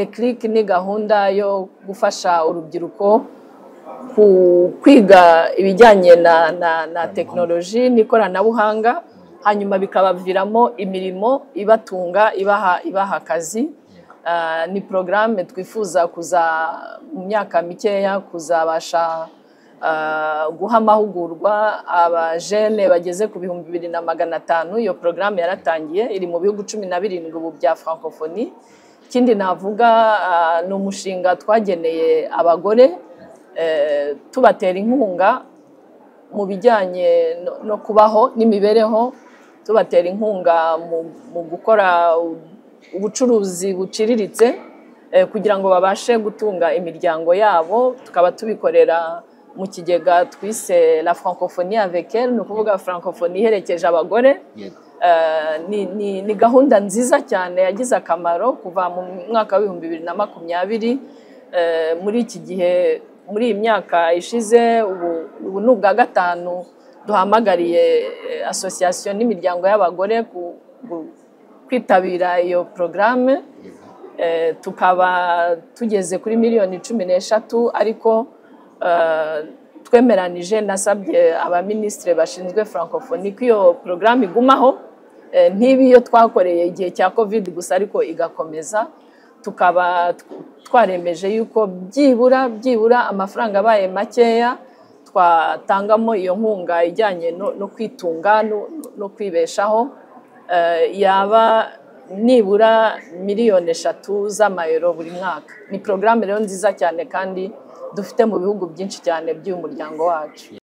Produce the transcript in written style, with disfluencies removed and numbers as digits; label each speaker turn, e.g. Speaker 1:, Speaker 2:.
Speaker 1: Déclic ni gahunda yo gufasha urubyiruko kwiga ibijyanye na tekinoloji n'ikoranabuhanga, hanyuma bikabaviramo imirimo ibatunga, ibaha akazi. Ni porogaramu twifuza kuza mu myaka mikeya kuzabasha guha amahugurwa abajene bageze ku 2500. Iyo porogaramu yaratangiye, iri mu bihugu 17 ubu bya Francophonie. Ikindi navuga ni umushinga twageneye abagore, tubatera inkunga mu bijyanye no kubaho n'imibereho, tubatera inkunga mu gukora ubucuruzi buciriritse, kugira ngo babashe gutunga imiryango yabo. Tukaba tubikorera mu kigega twise La Francophonie avec elle, ni ukuvuga Francophonie iherekeje abagore. Ni gahunda nziza cyane yagize akamaro kuva mu mwaka wa 2020. Muri iki gihe, muri iyi myaka ishize, ubu ni ubwa gatanu duhamagariye association n'imiryango y'abagore kwitabira iyo porogaramu. Tukaba tugeze kuri miliyoni 13, ariko twemeranije, nasabye abaminisitiri bashinzwe Francophonie ko iyo porogaramu igumaho, ntibe iyo twakoreye igihe cya Covid gusa, ariko igakomeza. Tukaba twaremeje yuko byibura amafaranga abaye makeya twatangamo iyo nkunga ijyanye no kwitunga no kwibeshaho, yaba nibura miliyoni 3 z'amayero buri mwaka. Ni porogaramu rero nziza cyane kandi dufite mu bihugu byinshi cyane by'uyu muryango wacu.